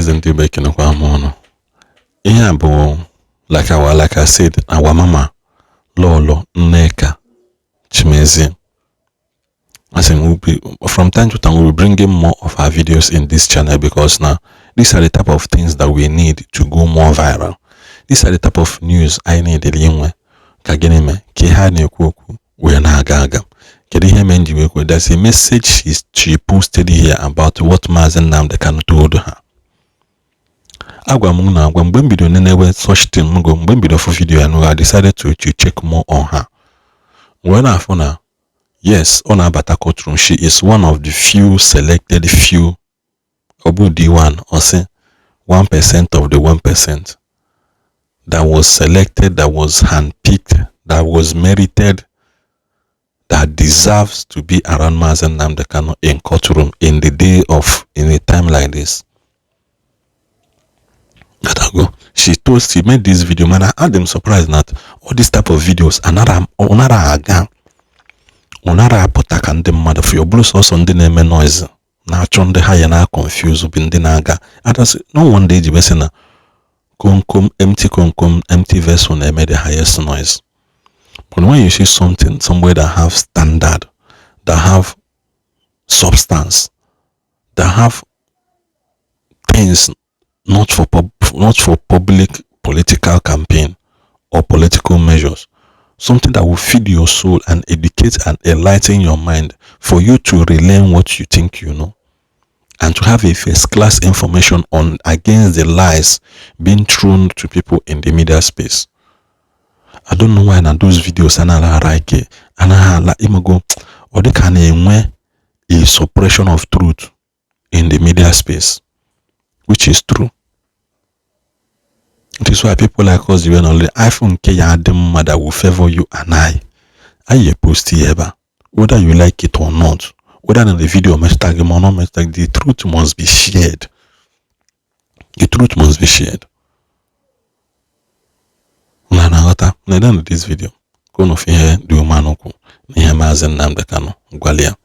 Ọhaneze ndị Igbo, ekenekwa m ụnụ. Ihe a bụ like I said, our mama, Lolo Nneka Chimezie. As in, we'll be, from time to time, we'll be bringing more of our videos in this channel because now these are the type of things that we need to go more viral. These are the type of news I need inwe ka gịnị mee ka ihe a na-ekwu okwu wee na-aga aga. Kedu ihe mere m ji wee kwuo? There's a message she posted here about what Maazị Nnamdi Kanu told her. Agwa m na agwa mgbe m bido nenewe such thing m go mgbe m bido fụ video ya nụ, I decided to check more on her. Wee na-afụ na yes, ọ na-abata courtroom. She is one of the few selected few, ọ bụ D1, ọ sị 1% of the 1% that was selected, that was handpicked, that was merited, that deserves to be around Maazị Nnamdi Kanu in courtroom in the day of, in a time like this. Go. She made this video, man. I had them surprised that all these type of videos anara ọ aga, ọ nara apụta ka ndị mmadụ fụ. Ọ bụrụ sọsọ ndị na-eme noise na-achọ ndị ha ya na confuse bụ ndị na-aga adasị. No wonder eji mesị na komkom, empty komkom, empty vessel na-eme the highest noise. But when you see something somewhere that have standard, that have substance, that have things not for public political campaign or political measures, something that will feed your soul and educate and enlighten your mind for you to relearn what you think you know and to have a first class information on against the lies being thrown to people in the media space. I don't know why na those videos anaghị ara ike, anaghị ala imego. Ọ dị ka na-enwe a suppression of truth in the media space, which is true. It is why people like us ji nọrọ iPhone nke ya adị mma that will favor you and I. Anyị post ya ebe a, whether you like it or not, whether na the video metụta gị ma ọ not metụta gị, the truth must be shared. The truth must be shared. Na na-aghọta na na this video ka unu fụ ihe dị umeanụ kwu na ihe Maazị Nnamdi Kanu gwara ya.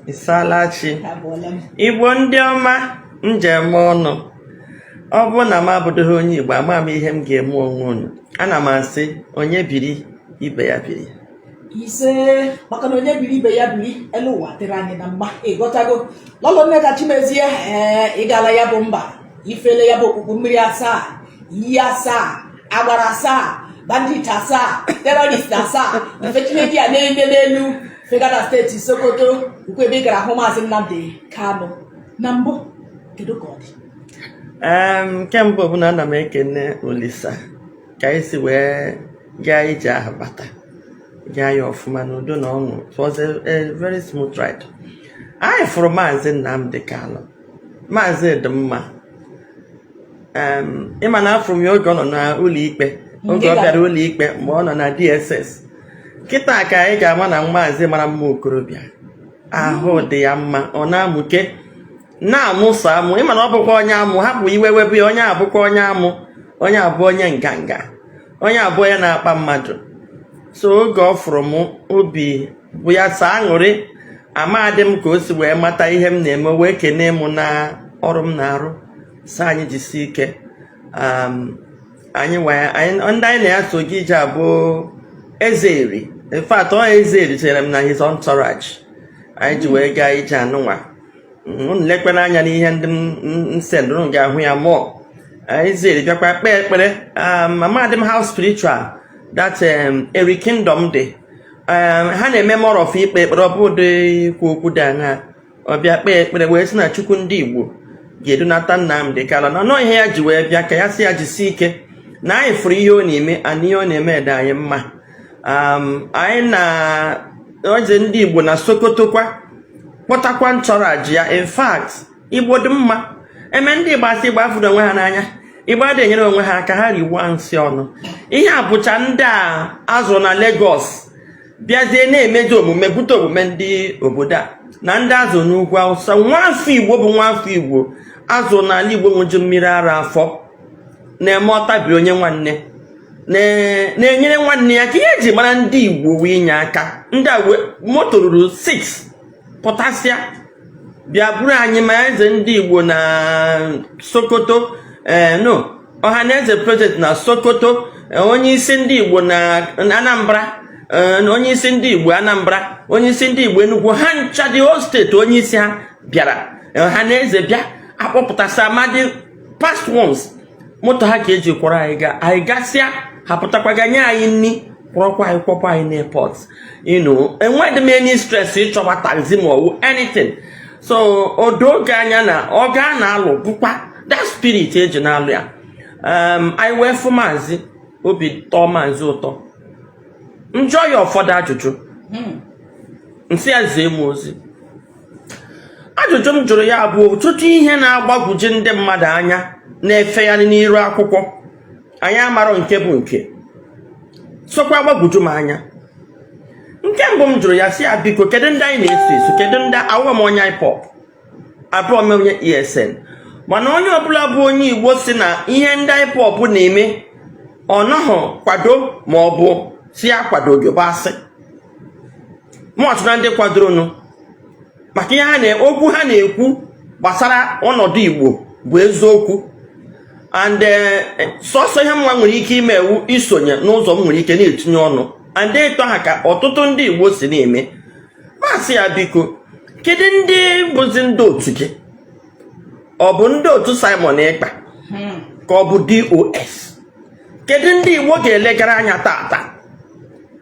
Ịsaalachi, Igbo ndị ọma, njem ọnụ. Ọ bụrụ na m abụdịghị onye Igbo, ama m ihe m ga-eme onwe unu. Ana m asị, onye biri, ibe ya biri. Ise, maka na onye biri, ibe ya biri, elu ụwa dịrị anyị na mma. Ịghọtago, Lọlọ Nneka Chimezie? Ee, ịgala ya bụ mba, ifele ya bụ okpukpu mmiri asaa, iyi asaa, agbara asaa, bandit asaa, terrorist asaa, ifechineke ya na-eme n'elu fega na steeti Sokoto ukwu ebe ị gara hụ Maazị Nnamdi Kanu na mbụ. Kedu ka ọ dị? Nke mbụ bụ na ana m ekene Olisa ka anyị si wee gaa ije ahụ, bata, gaa ya ọfụma n'udo na ọṅụ. It was a very smooth ride. Anyị fụrụ Maazị Nnamdi Kanu. Maazị dị mma. Ịma na afụrụ m ya oge ọ nọ n'ụlọ ikpe, oge ọ bịara ụlọ ikpe, mgbe ọ nọ na DSS. Kịta ka anyị ga-ama na maazị mara mma, okorobịa ahụ dị ya mma, ọ na-amụke, na-amụso amụ. Ịma na ọ bụkwa onye amụ, hapụ iwe webụ ya. Onye abụkwa onye amụ, onye abụ onye nganga, onye abụ onye na-akpa mmadụ. So oge ọ fụrụ m, obi bụ ya sọ aṅụrị. Amadị m ka o si wee mata ihe m na-eme, wee kenee m na ọrụ m na-arụ, so anyị jisi ike. Anyị wee anyị ndị anyị na ya so gị ije abụ Eze Eri. In fact, ọ Eze Eri chere m na his entourage anyị ji wee gaa ije anụnwa. Unu lekwana anya n'ihe ndị m send, unu ga-ahụ ya mụọ. Eze Eri bịakwa kpee ekpere. Amadị m how spiritual that Eri Kingdom dị. Ha na-eme more of ikpe ekpere, ọ bụ ụdị ikwu okwu dị aṅaa. Ọ bịa kpee ekpere wee sị na Chukwu ndị Igbo ga-edunata Nnamdi Kanu na nọ ihe ya ji wee bịa, ka ya sị ya jisie ike na anyị fụrụ ihe ọ na-eme and ihe ọ na-eme dị anyị mma. Anyị na eze ndị Igbo na Sokoto kwa kpọtakwa entourage ya. In fact, Igbo dị mma eme. Ndị Igbo asị Igbo afụrụ onwe ha n'anya, Igbo adịghị enyere onwe ha aka, ha rigbuo nsị ọnụ. Ihe a bụcha ndị a azụrụ na Lagos bịazie na-emezi omume, bute omume ndị obodo a na ndị azụ n'ugwu Awụsa. Nwafọ Igbo bụ nwafọ Igbo azụ n'ala Igbo nwụju mmiri ara afọ, na-eme ọtabiri onye nwanne, na-enyere nwanne ya ka ihe eji mara ndị Igbo wee inye aka. Ndị a moto ruru 6 pụtasịa. Bịa buru anyị, ma eze ndị Igbo na Sokoto, ee, no, Ọhaneze president na Sokoto, onye isi ndị Igbo na Anambra, na onye isi ndị Igbo Anambra, onye isi ndị Igbo Enugu, ha ncha dị o steeti, onye isi ha bịara. Ọhaneze bịa akpọpụtasị amadi past ones, moto ha ka eji kwọrọ anyị gaa. Anyị gasịa, ha pụtakwa ga nye anyị nri, kwọrọkwa anyị, kwọpụ anyị n'airport. Enweghị m any stress ịchọba taxi ma ọwụ anything. So o doo gị anya na ọ gaa na-alụ bụkwa that spirit eji na-alụ ya. Anyị wee fụ Maazị, obi tọọ Maazị ụtọ. Njọ ya ụfọdụ ajụjụ, nsị ya zie m ozi. Ajụjụ m jụrụ ya bụ ọtụtụ ihe na-agbagwoju ndị mmadụ anya na-efegharị n'iru akwụkwọ anyị amarọ nke bụ nke sokwa agbagwoju m anya. Nke mbụ m jụrụ ya, sị ya, biko, kedu ndị anyị na-eso eso? Kedu ndị awụghị m onye IPOB, abụọ m onye ESN, mana onye ọbụla bụ onye Igbo si na ihe ndị IPOB na-eme ọ nọghị kwado ma ọ bụ si ya kwado gị bụ asị. Mụ ọtụtụ ndị kwadoro maka ihe ha na okwu ha na-ekwu gbasara ọnọdụ Igbo bụ eziokwu, and sọsọ ihe mma nwere ike ime ewu isonye n'ụzọ m nwere ike na-etinye ọnụ, and ịtọ ha ka ọtụtụ ndị Igbo si na-eme. Masị ya, biko, kedu ndị bụzi ndị otu gị? Ọ bụ ndị otu Simon Ekpa ka ọ bụ DOS? Kedu ndị Igbo ga-elegara anya tata?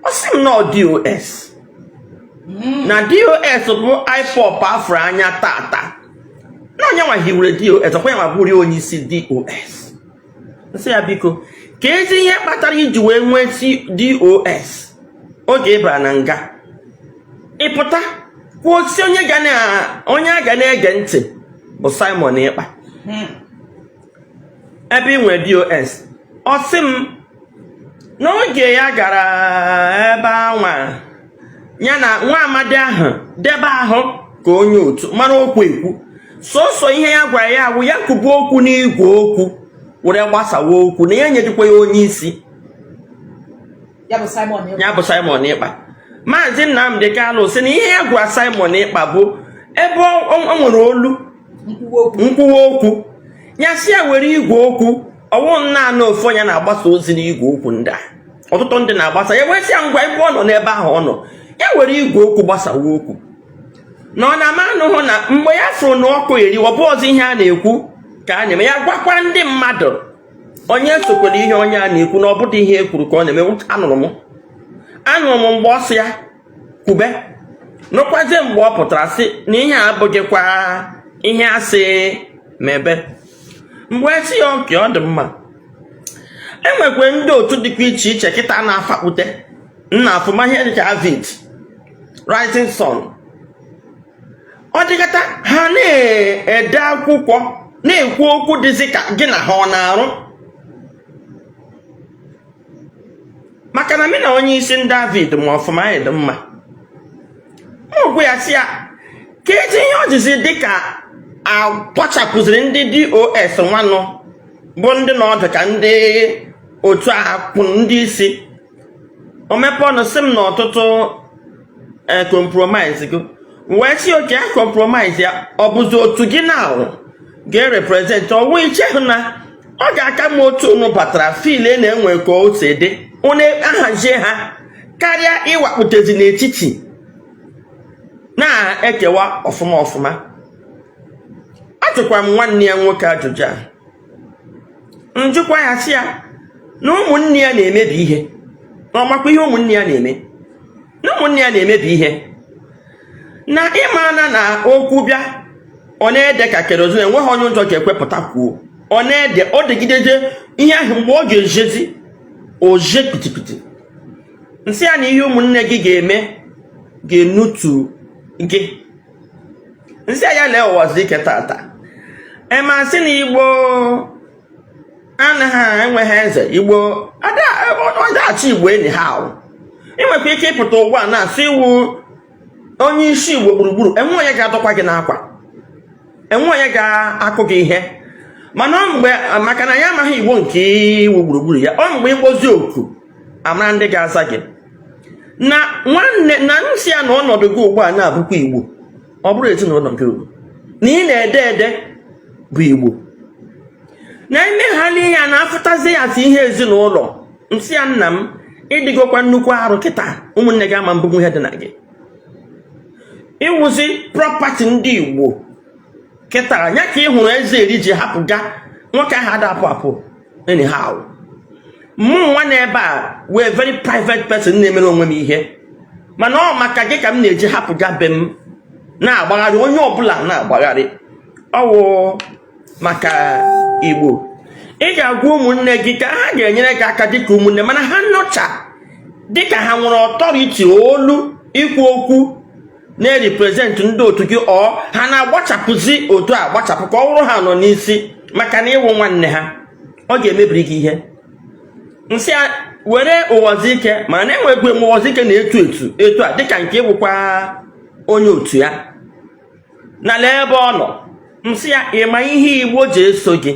Ọ sị m na ọ DOS, na DOS bụ IPOB afụrụ anya tata, na onye nwa hiwere DOS, ọkwa ya nwa bụrụ onye isi DOS. Nsị ya, biko, ka ezi ihe kpatara iji wee nwee DOS oge ị bara na nga, ịpụta kwuo si onye ga na onye a ga na-ege ntị bụ Simon Ekpa, ebe ị nwere DOS? Ọ sị m n'oge ya gara ebe anwa, ya na nwa amadi ahụ debe ahụ ka onye otu mara okwu ekwu, sọsọ ihe ya gwara ya bụ ya kwubu okwu n'igwe okwu were gbasawa okwu, na ya nyedikwa ya onye isi. Ya bụ Simon Ekpa. Ya bụ Simon Ekpa. Maazị Nnamdi Kanu sị na ihe ya gwara Simon Ekpa bụ ebe o nwere olu nkwuwa okwu. Nkwuwa okwu ya, si ya were igwe okwu, ọwụ naanị ofu onye na-agbasa ozi n'igwe okwu ndị a, ọtụtụ ndị na-agbasa ya. Wee sị ya ngwa, ebe ọ nọ n'ebe ahụ ọ nọ, ya were igwe okwu gbasawa okwu, na ọ na-ama anụhụ na mgbe ya fụrụ na ọkụ eriwo, ọ bụ ọzọ ihe a na-ekwu ka a na-eme. Ya gwakwa ndị mmadụ onye sokwara ihe onye a na-ekwu na ọ bụdị ihe e kwuru ka ọ na-eme. Anụrụ m mgbe ọ sị ya kwube, nụkwazie mgbe ọ pụtara sị na ihe a abụghịkwa ihe a sị mebe. Mgbe esi ya oke, ọ dị mma. Enwekwe ndị otu dịkwa iche iche kịta na-afakpute nna afụma ihe dịka Avid, Rising Sun. Ọ dịkata ha na-ede akwụkwọ, na-ekwu okwu dịzị ka gị na ha ọ na-arụ, maka na mị na onye isi ndị Avid ma ọfụma, anyị dị mma. Mụ ya sị ya ka ezi ihe ọ dịzi dịka akpọchapụziri ndị DOS nwanụ bụ ndị nọ ọdụ ka ndị otu akwụ ndị isi. O mepe ọnụ sị m na ọtụtụ compromise go wee sị oke ya compromise ya, ọ bụzi otu gị na ga-erepresent ọwụ iche hụ na ọ ga-aka mma otu unu batara file na-enwe ka o si dị, unu ahazie ha karịa ịwakputezi n'etiti na-ekewa ọfụma ọfụma. Ajụkwara m nwanne ya nwoke ajụjụ a, njụkwa ya, sị ya na ụmụnne ya na-emebi ihe, na ọmakwa ihe ụmụnne ya na-eme, na ụmụnne ya na-emebi ihe, na ịmana na okwu bịa ọ na-ede ka kerosene, enweghị onye ụjọ ga-ekwepụta kwuo. Ọ na-ede, ọ dịgidede ihe ahụ, mgbe ọ ga-ejezi oje pitipiti. Nsị ya na ihe ụmụnne gị ga-eme ga-enutu gị. Nsị ya lee ụwa ike tata, emasị na Igbo anaghị enweghị eze Igbo ọdachi Igbo enyi ha ahụ. Ị nwekwa ike ịpụta ụwa na-asị iwu onye isi Igbo gburugburu, enwe onye ga-adọkwa gị n'akwa, enwe onye ga-akụ gị ihe. Mana ọ mgbe maka na ya amaghị Igbo nke iwu gburugburu ya, ọ mgbe ịkpọzi oku amara ndị ga-aza gị na nwanne na nsị ya na ọnọdụ gị ugbu a na-abụkwa Igbo, ọ bụrụ ezinụlọ gị ugbu. Na ị na-ede ede bụ Igbo na emeghalị ya na-afụtazi ya asị ihe ezinụlọ. Nsị ya, nna m, ịdịgokwa nnukwu arụ kịta. Ụmụnne gị ama mbụ ihe dị na gị ịwụzi property ndị Igbo kịta ya ka ị hụrụ. Eze eri ji hapụ ga nwoke ahụ ada apụ apụ anyhow. Mụ nwa n'ebe a wee very private person na-emere onwe m ihe, mana ọ maka gị ka m na-eji hapụ ga be m na-agbagharị, onye ọbụla na-agbagharị. Ọwụ maka Igbo. Ị ga-agwa ụmụnne gị ka ha ga-enyere gị aka dịka ụmụnne, mana ha nọcha dịka ha nwere authority, olu ikwu okwu na-represent ndị otu gị, ọ ha na-agbachapụzi otu a agbachapụ ka ọ bụrụ ha nọ n'isi maka na ịwụ nwanne ha, ọ ga-emebiri gị ihe. Nsị a were Ụwazike, mana na-enwekwe m Ụwazike na-etu etu etu a dịka nke ịbụkwa onye otu ya na lee ebe ọ nọ. Nsị ya, ịma ihe Igbo ji eso gị?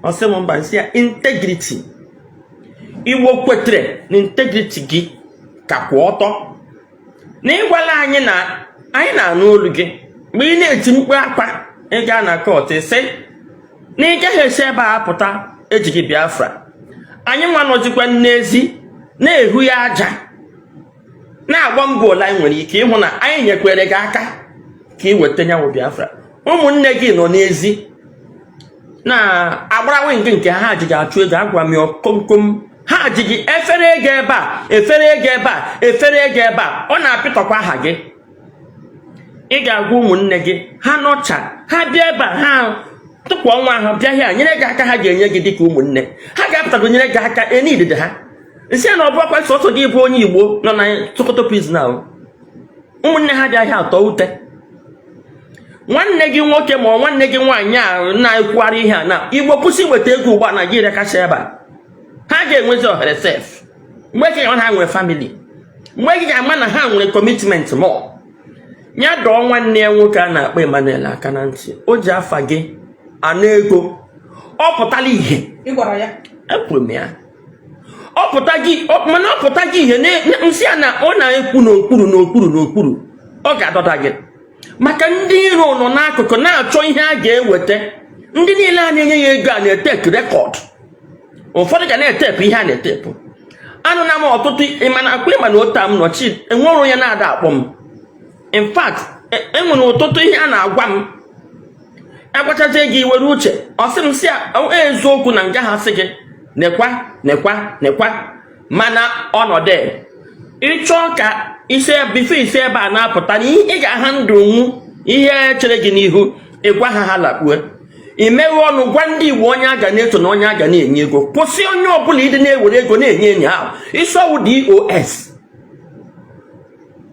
Ọ sị m mba. Nsị ya, integrity. Igbo kwetere na integrity gị ka kwụ ọtọ na ịgwala anyị na anyị na-anụ olu gị mgbe ị na-eti mkpu akwa. Ị gaa na court, sị na ị gaghị esi ebe a pụta ejighị Biafra. Anyị nwa nọzikwa n'ezi na-ehu ya aja, na-agba mbọ ole anyị nwere ike ịhụ na anyị nyekwere gị aka ka ị weta nyanwụ Biafra. Ụmụnne gị nọ n'ezi na-agbarawe nke ha ji gị achụ ego. Agwa m ya komkom, ha ji gị efere ego ebe a, efere ego ebe a, efere ego ebe a. Ọ na-apịtọkwa aha gị. Ị ga-agwa ụmụnne gị, ha nọcha, ha bịa ebe a, ha tụpụ ọnwa ahụ bịa hịa nyere gị aka. Ha ga-enye gị dịka ụmụnne, ha ga-apụtago nyere gị aka enidide ha. Nsị na ọ bụ ọkwa sọsọ gị bụ onye Igbo nọ na Sokoto prison ahụ. Ụmụnne ha bịa hịa atọ ute nwanne gị nwoke ma ọ nwanne gị nwaanyị a na-ekwugharị ihe a na Igbo kwụsị iweta ego ugbu a. Naijiria kacha ebe a, ha ga-enwezi ohere sef mgbe gị ga ha nwere family, mgbe gị ga-ama na ha nwere commitment mọ ya. Dọọ nwanne ya nwoke a na-akpọ Emmanuel aka na ntị. O ji afa gị ana ego, ọ pụtala ihe. Ị gwara ya? Ekwuru m ya. Ọ pụta gị mana ọ pụta gị ihe nsị a na ọ na-ekwu n'okpuru n'okpuru n'okpuru, ọ ga-adọta gị maka ndị iro nọ n'akụkụ na-achọ ihe a ga-eweta. Ndị niile a na-enye ya ego a na-eteki record, ụfọdụ ga na-etepụ ihe a na-etepụ. Anụ na m ọtụtụ ịmana akwa ịma na otu a m nọchi, enwere onye na-ada akpọ m. In fact, enwere ọtụtụ ihe a na-agwa m. Agwachazie gị were uche. Ọ sị m, sị eziokwu na nga ha sị gị nekwa nekwa nekwa, mana ọnọdụ ịchọọ ka isi before isi ebe a na-apụta na ihe ị ga-aha ndụ nwu ihe chere gị n'ihu. Ịgwa ha, ha lakpue imeghe ọnụ gwa ndị Igbo onye a ga na-eso na onye a ga na-enye ego. Kwụsị onye ọbụla ịdị na-ewere ego na-enye enyi ahụ isi ọwụ DOS.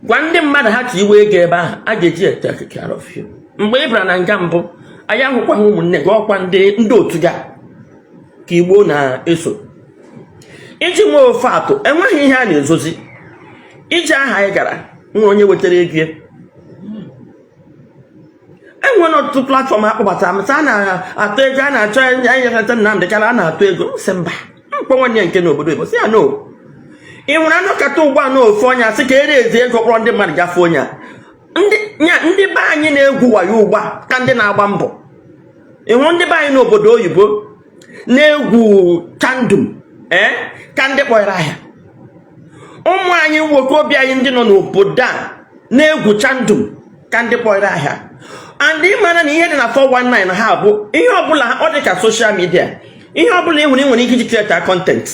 Gwa ndị mmadụ ha ka iwe ego ebe ahụ a ga-eji take care of you. Mgbe ị bịara na nga mbụ, anyị ahụkwa ha ụmụnne gị, ọkwa ndị otu gị a ka Igbo na-eso. Iji nwee ofe atụ, enweghị ihe a na-ezozi. Ije aha anyị gara nwere onye wetara ego ya. Enwere ọtụtụ platform akpọbatara m sị a na-atụ ego, a na-achọ anyị nyekọta Nnamdị Kanụ, a na-atụ ego. M sị mba. Mkpọ nwanne ya nke n'obodo Igbo, sị ya no. Ị hụrụ anọkata ugbu a na ofu onye asị ka ere ezi ego, kpọrọ ndị mmadụ gafee onye a. Ndị nya ndị be anyị na-egwu wayo ugbu a ka ndị na-agba mbọ. Ị hụrụ ndị be anyị n'obodo oyibo na-egwu chandum, ee, ka ndị kpọrọ ahịa. Ụmụ anyị nwoke obi anyị ndị nọ n'obodo a na-egwu chandum ka ndị kpọrọ ahịa. And ị mara na ihe dị na 419 ha bụ ihe ọbụla ọ dị ka social media, ihe ọbụla ị hụrụ ị nwere ike iji create content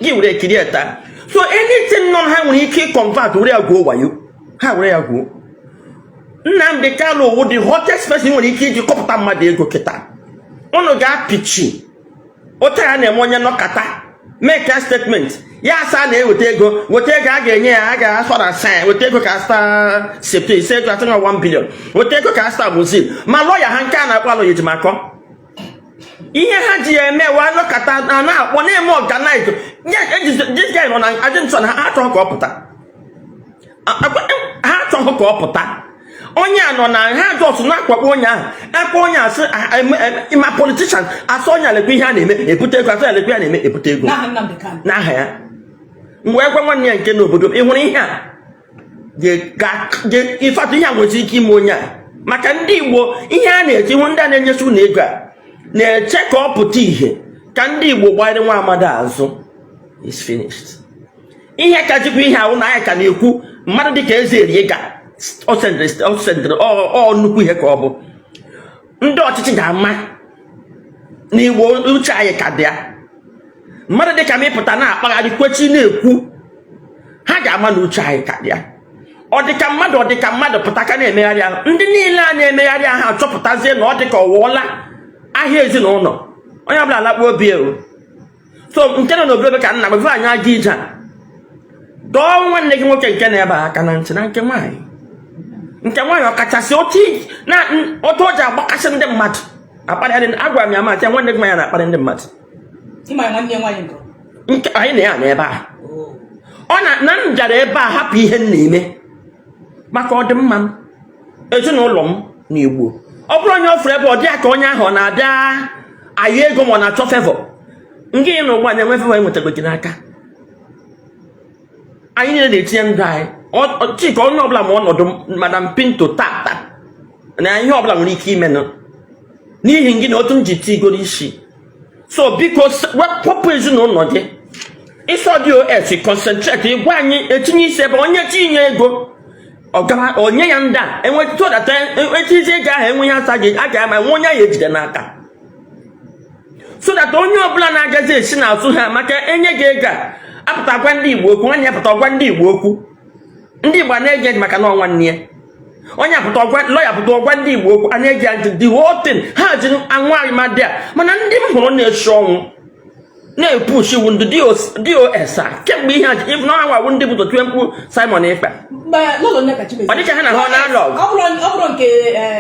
gị were create. So anything nọ ha nwere ike convert were ya gwuo wayo, ha were ya gwuo. Nnamdi Kanu wụ the hottest person nwere ike iji kọpụta mmadụ ego kịta. Unu ga-apịchi otu a na-eme onye nọkata make a statement ya asa na-eweta ego, weta ego a ga-enye ya, a ga-asọ na sign, weta ego ka asta septe ise, ego atọ na 1 billion, weta ego ka asta bụzi. Ma lọya ha nke a na-akpọ alọ Ejimakọ, ihe ha ji ya eme wa nọkata a na-akpọ na-eme organize ya. This guy nọ na adịntọ na ha achọghị ka ọ pụta, ha achọghị ka ọ pụta. Onye a nọ na ha just na-akwakpo onye ahụ, akpọ onye asị ma politician asị onye alekwa ihe a na-eme ebute ego, asị alekwa ya na-eme ebute ego n'aha Nnamdi Kanu. N'aha ya. Mgbe gwa nwanne ya nke n'obodo, ị hụrụ ihe a ifeatụ, ihe a nwere ike ime onye a. Maka ndị Igbo, ihe a na-eche ihu, ndị a na-enyesi unu ego a na-eche ka ọ pụta ìhè ka ndị Igbo gbanyere nwa amadi azụ is finished. Ihe ka jikwa ihe ahụ na anyị ka na-ekwu, mmadụ dịka Eze Eriga, ọ sendịrị ọ nnukwu ihe ka ọ bụ ndị ọchịchị ga-ama na Igbo uche anyị ka dị ya. Mmadụ dịka m ịpụta na-akpagharị kwechi na-ekwu, ha ga-ama na uche anyị ka dị ya. Ọ dịka mmadụ, ọ dịka mmadụ pụta ka na-emegharị ahụ, ndị niile a na-emegharị ahụ achọpụtazie na ọ dịka ọ wụọla ahịa ezinụlọ, onye ọbụla alakpuo obi o. So nke nọ n'obodo ka nna gbe anyị aga ije a, dọọ nwanne gị nwoke nke na-ebe aka na ntị, na nke nwaanyị, nke nwaanyị ọkachasị otu na otu o ji agbakasị ndị mmadụ akparị. Agwara m ya, masị ya, nwanne gị nwaanyị na-akparị ndị mmadụ. Ịma nwanne nwaanyị nke Nke anyị na ya na ebe a, ọ na m bịara ebe a hapụ ihe m na-eme maka ọdịmma m, ezinụlọ m na Igbo. Ọ bụrụ onye ọfụrụ ebe ọ dị ya ka onye ahụ ọ na-abịa ayọ ego ma ọ na-achọ favour nke ị na ụgbọ na-enwe favour enwetago gị n'aka. Anyị niile na-etinye ndụ anyị. Chika, onye ọbụla ma ọnọdụ Madam Pinto tata na ihe ọbụla nwere ike imenụ n'ihi gị na otu m ji tigoro isi. So biko, wepụ ezinụlọ gị ịsọ dos, concentrate ịgwa anyị etinye isi ebe onye tinye ego ọgara onye ya ndị a enwetụdata etizi ego ahụ enweghị asa gị a ga-ama nwe onye ahụ ejide n'aka, so that onye ọbụla na-agazi esi n'azụ ha maka enye gị ego a apụta gwa ndị Igbo okwu, nwanne ya pụta ọgwa ndị Igbo okwu, ndị Igbo a na-ege ntị maka na ọ nwanne ya. Onye apụta ọgwa, lọya pụta ọgwa ndị Igbo okwu, a na-ege ntị. The whole thing ha ji anwụ anyị ma dị a, mana ndị m hụrụ na-eshi ọnwụ na-epush iwu ndị DOS a kemgbe ihe a ji na ha ndị bụ tue mkpu Simon Ekpa. Mgbe Lolo Nneka Chimezie. Ọ dịka ha na ha ọ na-alụ ọgụ. Ọ bụrụ nke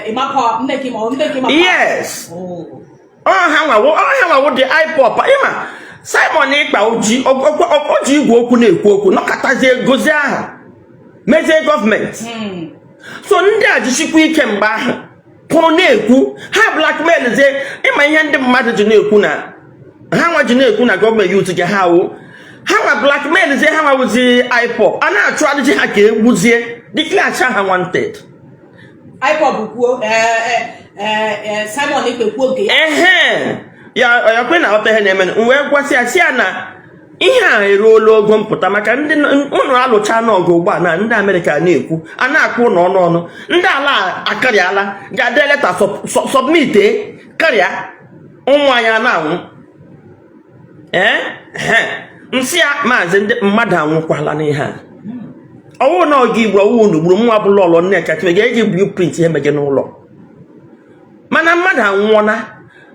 Ịmapa nne gị ma ọ ndị nke Ịmapa. Yes. Oh. Ọ ha nwawo dị IPOB. Ịma Simon Ekpa o ji igwe okwu na-ekwu okwu nọkọtazie gozie aha mezie gọọmenti. So ndị a jisikwa ike mgbe ahụ pụrụ na-ekwu ha blackmail zie. Ịma ihe ndị mmadụ ji na-ekwu na ha nwa ji na-ekwu na gọọmenti youth gị ha wụ ha nwa blackmail zie, ha nwa wụzi IPOB a na-achụ adịji ha ka egbuzie, declare ha wanted. IPOB kwuo, Simon Ekpa kwuo nke ya. Ehe, ya ya kwe na aghọta ihe na-eme. M wee gwasị ya, si ya na ihe a eruola ogo mpụta maka ndị ụnụ alụcha n'ọgụ ugbu a na ndị Amerịka na-ekwu a na-akpụ ụnụ ọnụ ọnụ, ndị ala akarịala ga-ade leta submit karịa ụmụ anyị a na-anwụ. Ee, nsị ya, maazị, ndị mmadụ anwụkwala n'ihe a. Ọwụ na ọga Igbo, ọwụ unu gburu nwa bụla ọlọ Nneka Chimezie ga-eji blueprint ihe mege n'ụlọ, mana mmadụ anwụọna,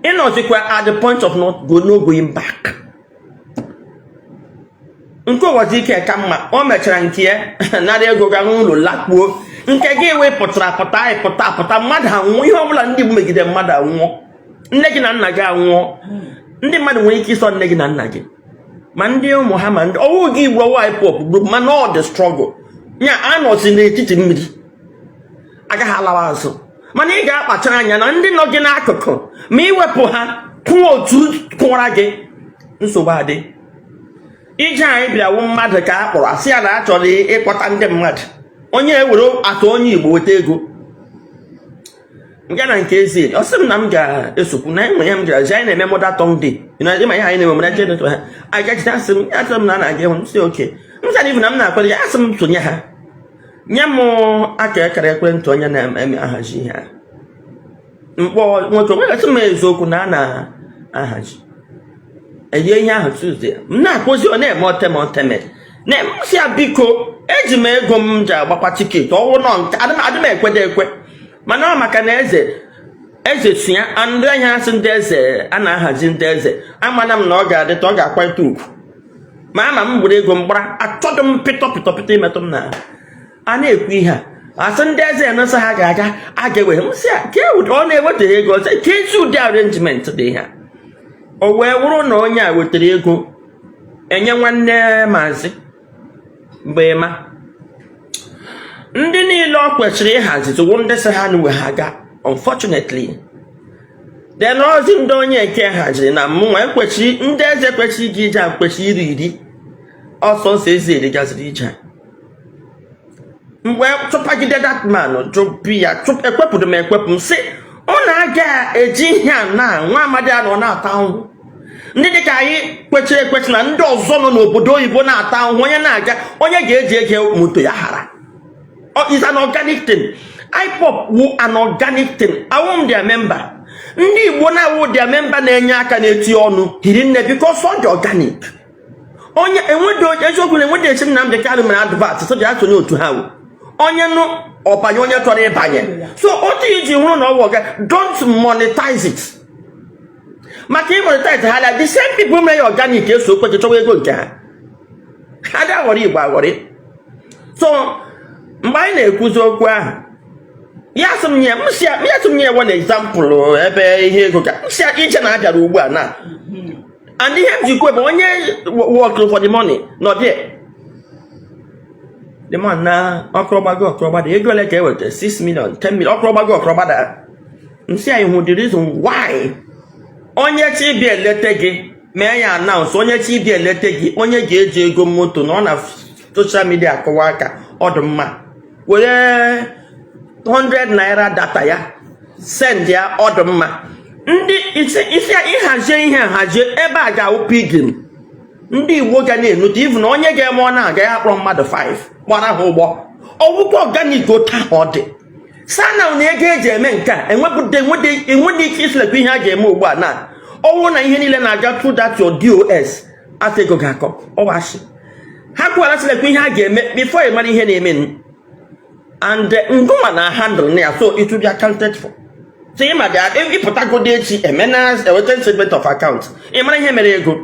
ịnọzikwa at the point of not go, no going back. Nke ụwa ike ka mma o mechara nke ya nara ego ga n'ụlọ lakpuo. Nke gị wepụtara pụta anyị pụta pụta, mmadụ anwụọ. Ihe ọbụla ndị Igbo megide, mmadụ anwụọ, nne gị na nna gị anwụọ. Ndị mmadụ nwere ike ịsọ nne gị na nna gị, ma ndị ụmụ ha, ma ndị ọwụ gị Igbo, ọwụ IPOB gburu, mana ọ dị struggle ya anọzi n'etiti mmiri agaghị alawa azụ. Mana ị ga-akpachara anya na ndị nọ gị n'akụkụ, ma iwepụ ha kwụọ otu kwụwara gị, nsogbu adị. Ije anyị bịawu mmadụ ka a kpọrọ asị ya na a chọrọ ịkpọta ndị mmadụ, onye ewere atụ onye Igbo weta ego nga na nke ezi. Ọ sị m na m ga-esokwu na enwe ya m gara zi anyị na-eme Mother Tongue Day. Ịma ihe anyị na-eme mara je ha agachite. Asị m ya, asị m na a na-aga ịhụ m, sị oke m sị na ibu na m na-akwado ya. Asị m sonye ha, nye m aka ekere ekwentị onye na-eme ahazi ihe a. Mkpọ nwoke nwegasị m eziokwu na a na-ahazi erie ihe ahụ Tuesday. M na-akpọzi, ọ na-eme oteme oteme na m sị ya, biko, eji m ego m ji agbakwa ticket ọwụ nọ nke adị m ekwedo ekwe, mana ọ maka na eze eze si ya ndị ahịa asị ndị eze a na-ahazi ndị eze amana m na ọ ga-adịta, ọ ga-akwanyete ugwu ma ama m gburu ego m gbara achọdụ m pịtọ pịtọ pịtọ imetụ m na a na-ekwu ihe a asị ndị eze enesa ha ga-aga a ga-ewe m sị ya ka ọ na-eweta ego sị ka ezi ụdị arrangement dị ihe a. O wee wụrụ na onye a wetara ego enye nwanne maazị mgbe ma ndị niile ọ kwesịrị ịhazi tụwo ndị sị ha na ha ga. Unfortunately then, ozi ndị onye eke haziri na mụnwa ekwesịrị, ndị eze kwesịrị ije ije a kwesịrị iri iri ọsọ nsọ ezi eri gaziri ije a. Mgbe chụpagide that man, jụpụ ya, chụpụ, ekwepụrụ m, ekwepụ m, sị ọ na-aga eji ihe a na nwa amadi a nọ na-ata ahụhụ. Ndị dịka anyị kwechiri ekwechi na ndị ọzọ nọ n'obodo oyibo na-ata ahụhụ. Onye na-aga, onye ga-eji ego moto ya hara. Is an organic thing. IPOB wu an organic thing. Awụ m their member. Ndị Igbo na-awụ their member na-enye aka na-eti ọnụ hiri nne because ọ dị organic. Onye enwedo eziokwu na enwedo esi Nnamdị Kanụ mere advert so ya sonye otu ha wụ onye nụ ọbanye, onye chọrọ ịbanye. So otu iji hụrụ na ọwụ ọga, don't monetize it, maka ị monetize ha la, the same people mere ya organic eso kweche chọwa ego nke ha. Ha dị aghọrọ Igbo aghọrị. So mgbe anyị na-ekwuzi okwu ahụ, ya sị m nye m si ya, ya sị m nye one example ebe ihe ego ka m si ya ije na-abịara ugbu a na and ihe m ji kwuo bụ onye work for the money nọ there. The man na ọkụrọgbago ọkụrọgbada, ego ole ka e weta? 6 million, 10 million, ọkụrọgbago ọkụrọgbada. Nsị anyị hụ the reason why onye chi bịa elete gị, mee ya announce, onye chi bịa elete gị, onye ga-eji ego moto na ọ na social media akụwa aka, ọ dị mma were 100 naira data ya send ya, ọ dị mma. Ndị isi isi ịhazie ihe hazie ebe a ga-awụ pilgrim ndị Igbo ga na-enute, even onye ga-eme ọ na-aga ya kpọrọ mmadụ 5 gbara ha ụgbọ ọgwụkwọ organic. Otu ahụ ọ dị sana na ego eji eme nke a enwede ike isilekwa ihe a ga-eme ugbu a na ọwụ na ihe niile na-aga through that your DOS ata ego ga-akọ ọwashi ha kwuwara silekwa ihe a ga-eme before ị mara ihe na-eme and ngụnwa na handle na ya, so it will be accounted for. So ị ma dị ịpụtagodo echi emena eweta statement of account, ị mara ihe mere ego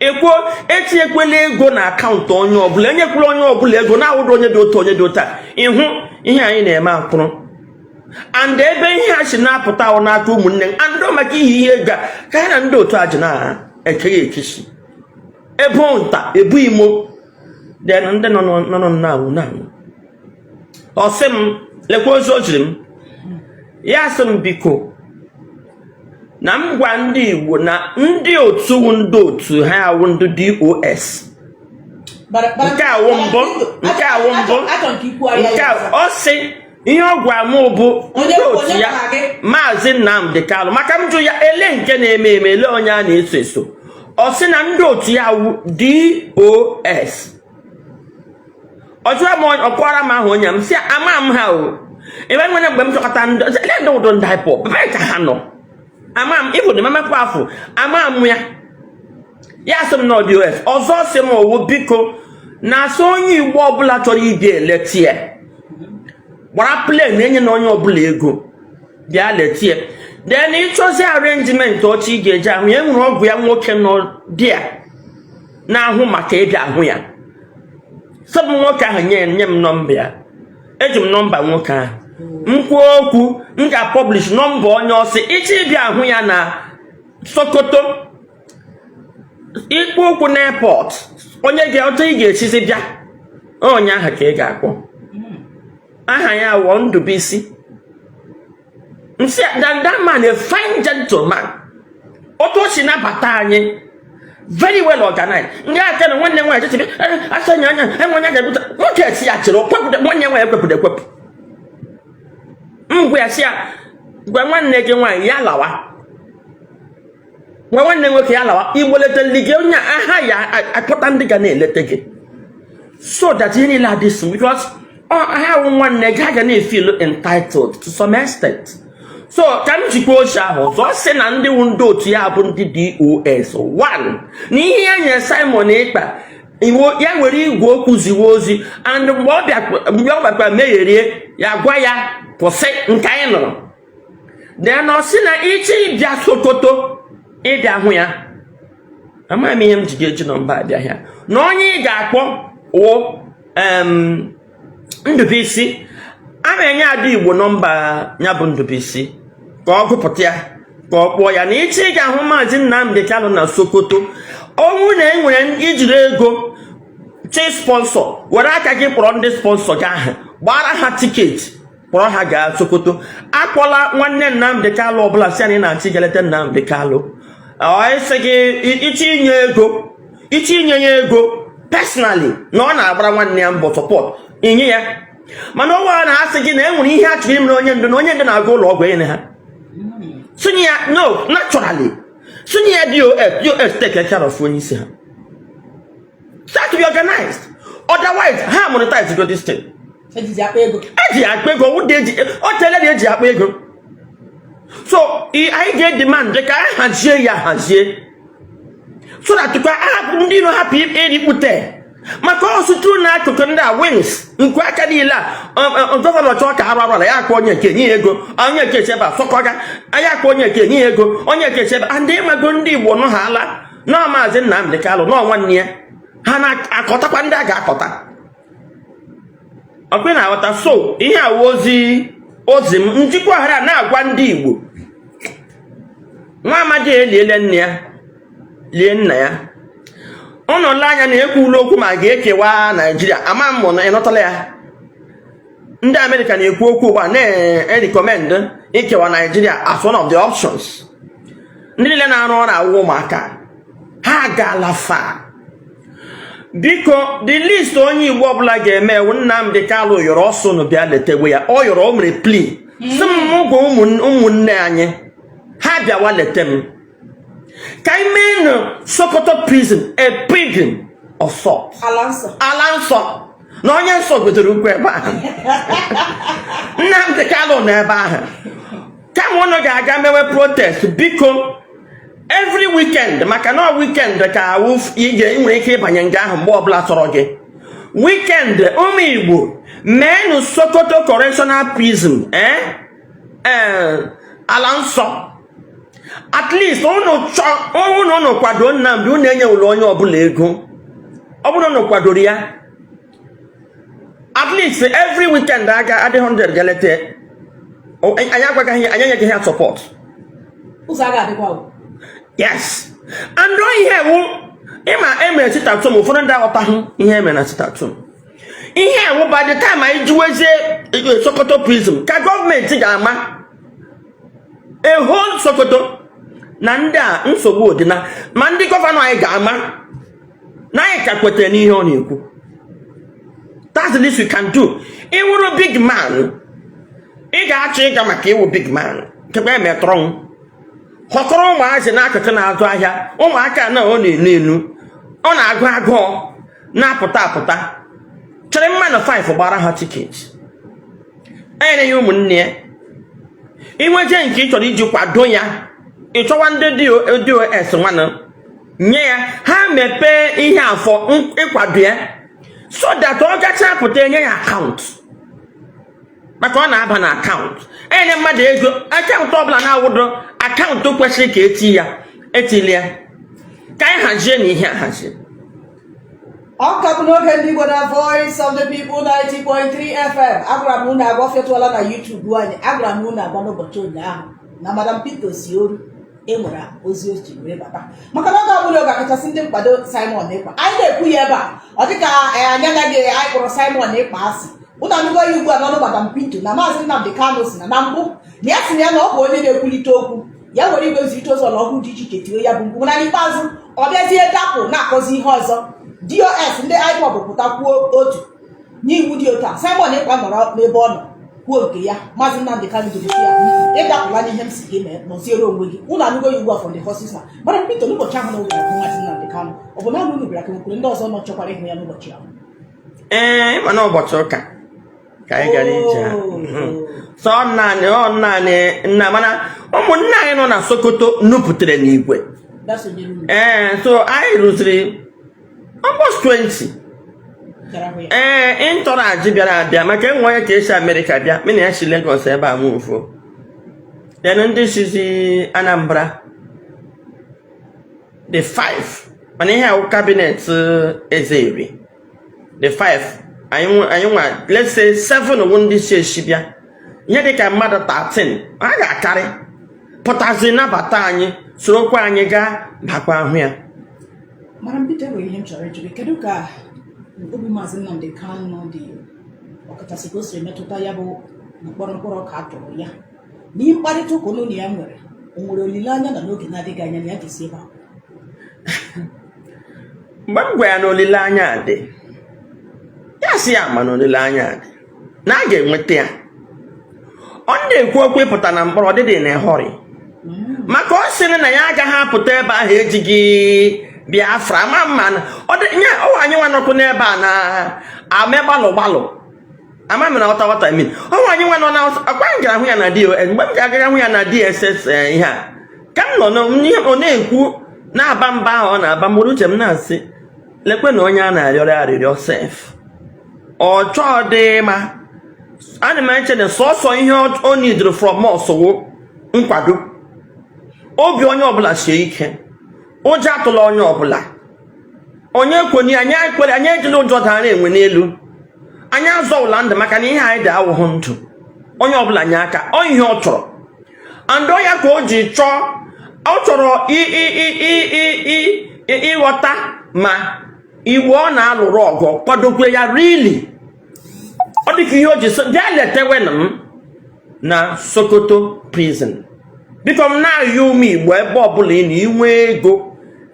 ekwuo. Etinyekwela ego na akaụntụ onye ọbụla, enyekwula onye ọbụla ego na-awụdo onye dị otu, onye dị otu a. Ịhụ ihe anyị na-eme akwụrụ and ebe ihe a si na-apụta ahụ n'aka ụmụnne m and ọ maka ihe ihe ego a ka ya na ndị otu a ji na-ekeghị ekesi ebo nta ebu imo. Then ndị nọ nọ na-anwụ na-anwụ. Ọ sị m lekwa ozi o jiri m, ya sị m biko na m gwa ndị Igbo na ndị otu wụ ndị otu ha awụ ndị DOS. Nke awụ mbụ, nke awụ mbụ. Achọ nke ikwugharịa nke ya. a ọ sị ihe ọ gwa m bụ ndị Onye- otu onye ya gwara gị? Maazị Nnamdi Kalụ, maka m jụ ya ele nke na-eme eme, ele onye a na-eso eso, ọ sị na ndị otu ya wụ DOS. Ọ jụrụ m, ọkwara m ahụ onye m sị ama m ha o ebe nwere mgbe m chọkọta ndị ele ndị ụdọ ndị IPOB ebe ka ha nọ, ama m ịbụ dị mamapụ afọ ama m ya. Ya sị m na ọ DOS. Ọzọ sị m owu biko na-asị onye Igbo ọbụla chọrọ ịbịa eleti ya gbara plane, enye na onye ọbụla ego bịa letie. Then ịchọzi arrangement ọchị ị ga-eji ahụ ya, enwere ọgwụ ya nwoke nọ dị ya na-ahụ maka ịbịa ahụ ya. Sị m nwoke ahụ nye nye m nọmba ya. Eji m nọmba nwoke ahụ m kwuo okwu, m ga-publish nọmba onye ọsị ịchọ ịbịa ahụ ya na Sokoto, ikpo okwu na airport, onye ga otu ị ga-esizi bịa, onye ahụ ka ị ga-akpọ aha ya wụọ Ndụbụisi. Nsị that that man, a fine gentleman, otu o si nabata anyị, very well organized. Ndị aka na nwanne nwaanyị chechebi asa anya anya enwe onye ga-ebute nwoke esi ya chere kwepụta nwanne nwaanyị ekwepụta ekwepụ. M gwa ya sị ya gwa nwanne gị nwaanyị ya lawa, gwa nwanne nwoke ya lawa. Igbo leta ndị gị, onye aha ya akpọta ndị ga na-eleta gị so that ihe niile adị smooth, because ọ ha wụ nwanne gị, ha ga na-efeel entitled to some extent. So ka m jikwa oche ahụ ọzọ sị na ndị wụ ndị otu ya bụ ndị DOS one na ihe ya nyere Simon Ekpa iwo ya were igwe okwu ziwe ozi and mgbe ọ bịakwa megherie ya, gwa ya kwụsị nke anyị nụrụ. Then ọ sị na ịchọ ịbịa Sokoto ịbịa hụ ya, amaghị m ihe m ji ga-eji nọmba abịa ya, na onye ị ga-akpọ wụ Ndụbụisi. A na-enye Ada Igbo nọmba ya bụ Ndụbụisi ka ọ gụpụta ya, ka ọ kpọọ ya na ịchọ ị ga-ahụ Maazị Nnamdi Kanu na Sokoto. Ọnwụ na e nwere ijiri ego chi sponsor, were aka gị kpọrọ ndị sponsor gị ahụ, gbara ha ticket, kpọrọ ha gaa Sokoto. Akpọla nwanne Nnamdi Kanu ọbụla si anyị na-achị ga-eleta Nnamdi Kanu. Ọ sị gị ịchọ inye ego, ịchọ inye ya ego personally na ọ na-agbara nwanne ya mbọ support, inye ya. Mana ọnwa na-asị gị na e nwere ihe a chọrọ imere onye ndu, na onye ndu na-aga ụlọ ọgwụ, enye ha sonye ya. No, naturally, sonye ya DOS. DOS take care of onye isi ha. Start to be organized, otherwise ha monetize go this thing. Ejizi akpa ego. Eji akpa ego wụda, eji o tele na eji akpa ego. So anyị ga-edemand ka anyị hazie ya, hazie so that ka ahapụ ndị iro hapụ erikpute, maka ọsụtụ n'akụkụ ndị a wings nke aka niile a. Governor chọọ ka arụ arụ ala ya, akpọ onye nke nye ya ego, onye nke echebe asọkọga anyị, akpọ onye nke nye ya ego, onye nke echebe. And ịmago ndị Igbo nọ ha ala nọọ Maazị Nnamdị Kanụ nọọ nwanne ya, ha na-akọtakwa ndị a ga-akọta ọkwe na-aghọta. So ihe a wụ ozi m njikwa oghara na-agwa ndị Igbo. Nwa amadi eliele nne ya, lie nna ya. Ụnụ le anya na ekwula okwu ma ga-ekewa Naijiria. Ama m na ịnọtala ya. Ndị Amerịka na-ekwu okwu ugbu a, na-erecommend ikewa Naijiria as one of the options. Ndị niile na-arụ ọrụ awụ ụmụaka ha agaala fa. Biko, the least onye Igbo ọbụla ga-eme ewu, Nnamdị Kanụ yọrọ ọsọ nụ bịa letewe ya. Ọ yọrọ, o mere plea sị m gwa ụmụnne anyị ha bịawa lete m, ka anyị mee nụ Sokoto prison a pilgrim of sort. Ala nsọ. Ala nsọ na onye nsọ gotere ukwu ebe ahụ. Nnamdị Kanụ nọ ebe ahụ. Kama ụnụ ga-aga mewe protest, biko, every weekend, maka na ọ weekend ka awụ ige ị nwere ike ịbanye nga ahụ mgbe ọbụla chọrọ gị. Weekend, ụmụ Igbo, meenụ Sokoto Correctional Prison ee ala nsọ. At least ụnụ chọọ ụnụ kwado Nnamdị, ụnụ enyewụla onye ọbụla ego. Ọ bụrụ ụnụ kwadoro ya, at least every weekend aga adị 100 ga leta. Anyị agwagaghị, anyị enyeghị ha support. Ụzọ aga adịkwa o. Yes, and ọ ihe ewu ịma emere sit at home, ụfọdụ ndị aghọtaghị ihe emere na sit at home. Ihe ewu, by the time anyị jiwezie Sokoto prison, ka gọọmenti ga-ama a whole Sokoto na ndị a nsogbu dị na ma ndị governor anyị ga-ama na anyị ka kwetere n'ihe ọ na-ekwu. That's the least we can do. Ịwụrụ big man, ị ga-achọ ịga maka ịwụ big man kekwa emetọrọ m họkọrọ ụmụazị n'akụkụ na-azụ ahịa, ụmụaka na ọ na-enu enu, ọ na-agụ agụọ na-apụta apụta, chere mmadụ 5 gbara ha ticket, enyere ya ụmụnne ya. Inweje nke ị chọrọ iji kwado ya, ị chọwa ndị DOS nwanụ nye ya, ha mepee ihe afọ ịkwado ya, so that ọ gacha pụta, enye ya account, maka ọ na-aba na account enye mmadụ ego. Account ọbụla na-awụdo account kwesịrị ka eti ya, etili ya, ka anyị hazie na ihe a hazie. Ọ ka bụ n'oge ndị Igbo na Voice of the People 90.3 FM. Agwara m unu agwa fetụọla na YouTube anyị. Agwara m unu agwa n'ụbọchị ụnyaahụ na Madam Peter Osioru enwere ozi o ji wee bata, maka na oge ọbụla oge akachasị ndị nkwado Simon Ekpa, anyị na-ekwu ya ebe a, ọ dịka anyị anaghị, anyị kpọrọ Simon Ekpa asị. Unu anụgo ya ugbu a n'ọnụ Madam Pinto na Maazị Nnamdị Kanụ si na na mbụ na ya si na ya na ọ bụ onye na-ekwulite okwu ya were igwe nzirịta ozi ọla ọhụrụ dị iche iche tiwe ya bụ mkpu, mana n'ikpeazụ ọ bịazie dapụ na-akọzi ihe ọzọ. DOS, ndị IPOB pụta kwuo otu n'iwu dị otu a, Simon Ekpa nọrọ n'ebe ọ nọ kwuo nke ya. Maazị Nnamdị Kanụ jiri sị ya, "Ịdapụla n'ihe m si gị mee, nọziere onwe gị." Unu anụgo ya ugbu a from the horse's mouth. Mana Peter, n'ụbọchị ahụ na oge ahụ Maazị Nnamdị Kanụ, ọ bụ naanị unu bịara ka nwekwere ndị ọzọ nọ chọkwara ịhụ ya n'ụbọchị ahụ? Ee, ịma na ụbọchị ụka ka anyị gara ije a. So ọ naanị nna, mana ụmụnne anyị nọ na Sokoto nupụtere n'igwe. Bịa sonyere unu. Ee, so anyị rụziri almost 20. Bịara hụ ya. Ee, entourage bịara abịa, maka enwe onye ka esi Amerịka bịa, mị na ya si Lagos ebe a mụfuo. Then ndị sizi Anambra the five, mana ihe awụ cabinet eze eri the five anyị nwa, let's say seven wụ ndị si esi bịa, ihe dịka mmadụ 13 a ga-akarị pụtazi nabata anyị, sorokwa anyị gaa bakwa ahụ ya. Mara Peter, enwere ihe m chọrọ ịjụ gị. Kedu ka obi Maazị Nnamdị Kanụ dị, ọkachasị ka o siri metụta ya bụ mkpọrọ mkpọrọ ka a tụrụ ya? N'ihe mkparịta ụka unu na ya nwere, o nwere olileanya na n'oge na-adịghị anya na ya ga-esi ebe a? Mgbe m gwara ya na olileanya dị, ya sị ya ma na olileanya dị. Na a ga-enweta ya. Ọ na-ekwu okwu ịpụta na mkpọrọ, ọ dịdị na hurry, maka ọ sịrị na ya agaghị apụta ebe ahụ ejighị Biafra. Ma mma na ọ dị nya ọwa anyị nwa nọkwu n'ebe a na ame gbalụ gbalụ. Ama m na ọta what I mean. Ọnwa anyị nwa nọ na akwa m gara hụ ya na DOS, mgbe m ga-aga hụ ya na DSS, ihe a ka m nọ n'ihe ọ na-ekwu na-aba mba ahụ, ọ na-aba mgburu uche m na-asị, lekwe na onye a na-arịọrọ arịrịọ sef, ọ chọọ dị ma ana m eche na sọsọ ihe o nidiri from us wụ nkwado. Obi onye ọbụla sie ike, ụjọ atụla onye ọbụla. Onye kwenye anyị ekwere, anyị ejila ụjọ dara enwe n'elu, anyị azọwụla ndụ, maka na ihe anyị dị awụghụ ndụ. Onye ọbụla nye aka, ọ ihe ọ chọrọ, and ọ ya ka o ji chọọ, ọ chọrọ ịghọta ma Igbo ọ na-alụrụ ọgụ kwadokwe ya really. Ọ dịka ihe o ji sị bịa letewenụ m na Sokoto prison. Biko, m na-ayọ ụmụ Igbo, ebe ọbụla ị na inwe ego,